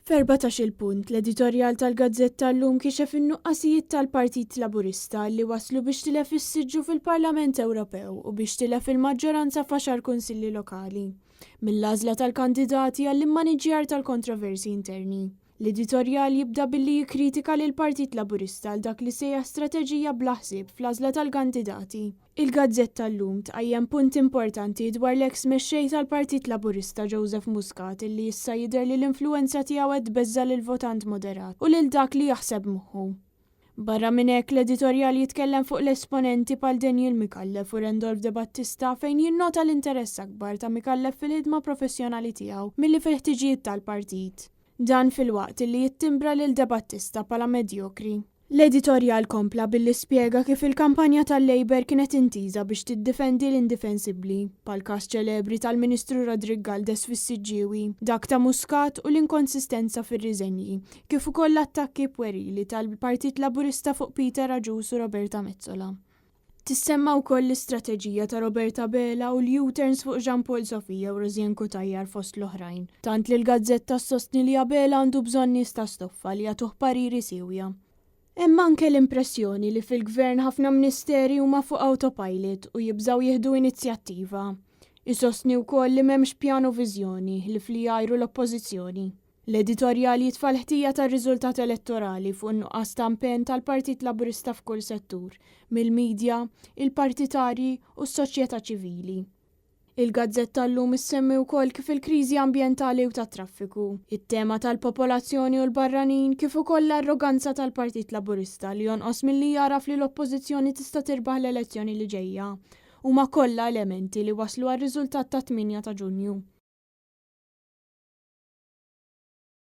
F'14-il punt, l-editorjal tal-gazzetta llum kixef in-nuqqasijiet tal-Partit Laburista li waslu biex tilef is-siġġu fil-Parlament Ewropew u biex tilef il-maġġoranza f'għaxar kunsilli lokali. Mill-għażla tal-kandidati għall-immaniġġjar tal-kontroversji interni. L-editorjal jibda billi jikkritika lill-Partit Laburista għal dak li sejjaħ strateġija bla ħsieb fl-għażla tal-kandidati. Il-gazzetta llum tqajjem punt importanti dwar l-eks mexxej tal-Partit Laburista Joseph Muscat illi issa jidher li l-influwenza tiegħu qed tbeżża' lill-votant moderat u lil dak li jaħseb b'moħħu. Barra minn hekk, l-editorjal jitkellem fuq l-esponenti bħal Daniel Micallef u Randolph De Battista fejn jinnota l-interess akbar ta' Micallef fil-ħidma professjonali tiegħu milli fil-ħtiġijiet tal-partit. Dan filwaqt illi jittimbra lil De Battista bħala medjokri. L-editorjal kompla billi spjega kif il-kampanja tal-Labour kienet intiża biex tiddifendi l-indifensibbli, bħall-każ ċelebri tal-Ministru Roderick Galdes fis-Siġġiewi, dak ta' Muscat u l-inkonsistenza fir-riżenji, kif ukoll l-attakki pwerili tal-Partit Laburista fuq Peter Agius u Roberta Metsola. Tissemma wkoll l-istrateġija ta' Robert Abela u l-U-turns fuq Jean Paul Sofia u Rosianne Cutajar fost l-oħrajn, tant li l-gazzetta ssostni li Abela għandu bżonn nies ta' stoffa li jagħtuh pariri siewja. Hemm anke l-impressjoni li fil-Gvern ħafna ministeri huma fuq autopilot u jibżgħu jieħdu inizjattiva. Isostni wkoll li m'hemmx pjan u viżjoni ħlief li jgħajru l-Oppożizzjoni. L-editorjal jitfa' l-ħtija tar-riżultat elettorali fuq in-nuqqas ta' impenn tal-Partit Laburista f'kull settur, mill-media, il-partitarji u s-soċjetà ċivili. Il-gazzetta llum issemmi wkoll kif il-kriżi ambjentali u tat-traffiku, it-tema tal-popolazzjoni u l-barranin kif ukoll l-arroganza tal-Partit Laburista li jonqos milli jagħraf li l-Oppożizzjoni tista' tirbaħ l-elezzjoni li ġejja, huma kollha elementi li wasslu għar-riżultat tat-tmienja ta' Ġunju.